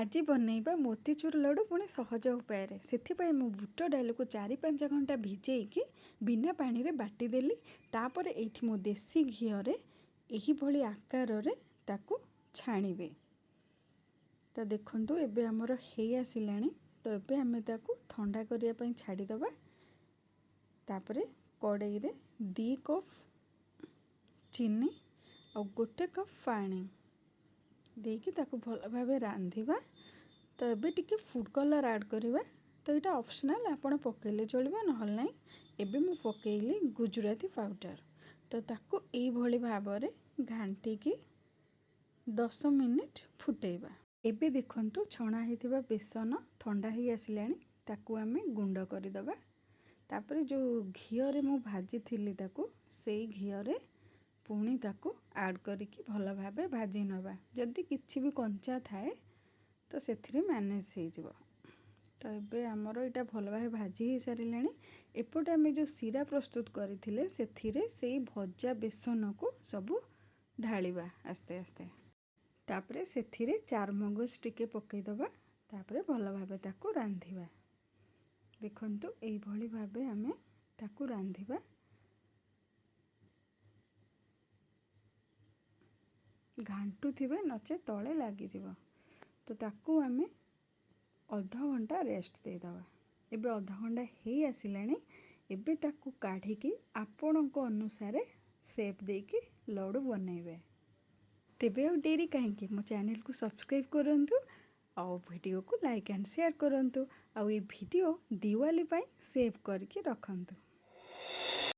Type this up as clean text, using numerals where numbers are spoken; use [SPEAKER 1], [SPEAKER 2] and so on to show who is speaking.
[SPEAKER 1] ଆଜି ବନେଇବା ମୋତିଚୁର ଲଡ଼ୁ, ପୁଣି ସହଜ ଉପାୟରେ। ସେଥିପାଇଁ ମୁଁ ବୁଟ ଡାଲିକୁ 4-5 ଘଣ୍ଟା ଭିଜେଇକି ବିନା ପାଣିରେ ବାଟିଦେଲି। ତାପରେ ଏଇଠି ମୁଁ ଦେଶୀ ଘିଅରେ ଏହିଭଳି ଆକାରରେ ତାକୁ ଛାଣିବେ। ତ ଦେଖନ୍ତୁ, ଏବେ ଆମର ହେଇ ଆସିଲାଣି। ତ ଏବେ ଆମେ ତାକୁ ଥଣ୍ଡା କରିବା ପାଇଁ ଛାଡ଼ିଦେବା। ତାପରେ କଡ଼େଇରେ 2 କପ୍ ଚିନି ଆଉ 1 କପ୍ ପାଣି ଦେଇକି ତାକୁ ଭଲ ଭାବେ ରାନ୍ଧିବା। ତ ଏବେ ଟିକେ ଫୁଡ଼୍ କଲର୍ ଆଡ଼୍ କରିବା। ତ ଏଇଟା ଅପସନାଲ୍, ଆପଣ ପକାଇଲେ ଚଳିବ, ନହେଲେ ନାହିଁ। ଏବେ ମୁଁ ପକାଇଲି ଗୁଜୁରାତି ପାଉଡ଼ର। ତ ତାକୁ ଏଇଭଳି ଭାବରେ ଘାଣ୍ଟିକି 10 ମିନିଟ୍ ଫୁଟେଇବା। ଏବେ ଦେଖନ୍ତୁ, ଛଣା ହେଇଥିବା ବେସନ ଥଣ୍ଡା ହେଇ ଆସିଲାଣି। ତାକୁ ଆମେ ଗୁଣ୍ଡ କରିଦେବା। ତାପରେ ଯେଉଁ ଘିଅରେ ମୁଁ ଭାଜିଥିଲି ତାକୁ, ସେଇ ଘିଅରେ ପୁଣି ତାକୁ ଆଡ଼୍ କରିକି ଭଲ ଭାବେ ଭାଜି ନେବା। ଯଦି କିଛି ବି କଞ୍ଚା ଥାଏ, ତ ସେଥିରେ ମ୍ୟାନେଜ୍ ହେଇଯିବ। ତ ଏବେ ଆମର ଏଇଟା ଭଲ ଭାବେ ଭାଜି ହେଇସାରିଲାଣି। ଏପଟେ ଆମେ ଯେଉଁ ଶିରା ପ୍ରସ୍ତୁତ କରିଥିଲେ, ସେଥିରେ ସେଇ ଭଜା ବେସନକୁ ସବୁ ଢାଳିବା ଆସ୍ତେ ଆସ୍ତେ। ତାପରେ ସେଥିରେ ଚାରମଗଜ ଟିକେ ପକାଇଦେବା। ତାପରେ ଭଲ ଭାବେ ତାକୁ ରାନ୍ଧିବା। ଦେଖନ୍ତୁ, ଏଇଭଳି ଭାବେ ଆମେ ତାକୁ ରାନ୍ଧିବା। ଘାଣ୍ଟୁଥିବେ, ନଚେତ୍ ତଳେ ଲାଗିଯିବ। ତ ତାକୁ ଆମେ ଅଧଘଣ୍ଟା ରେଷ୍ଟ ଦେଇଦେବା। ଏବେ ଅଧଘଣ୍ଟା ହେଇ ଆସିଲାଣି। ଏବେ ତାକୁ କାଢ଼ିକି ଆପଣଙ୍କ ଅନୁସାରେ ସେପ୍ ଦେଇକି ଲଡ଼ୁ ବନେଇବେ। ତେବେ ଆଉ ଡେରି କାହିଁକି? ମୋ ଚ୍ୟାନେଲକୁ ସବସ୍କ୍ରାଇବ୍ କରନ୍ତୁ ଆଉ ଭିଡ଼ିଓକୁ ଲାଇକ୍ ଆଣ୍ଡ ସେୟାର କରନ୍ତୁ ଆଉ ଏ ଭିଡ଼ିଓ ଦିୱାଲି ପାଇଁ ସେଭ୍ କରିକି ରଖନ୍ତୁ।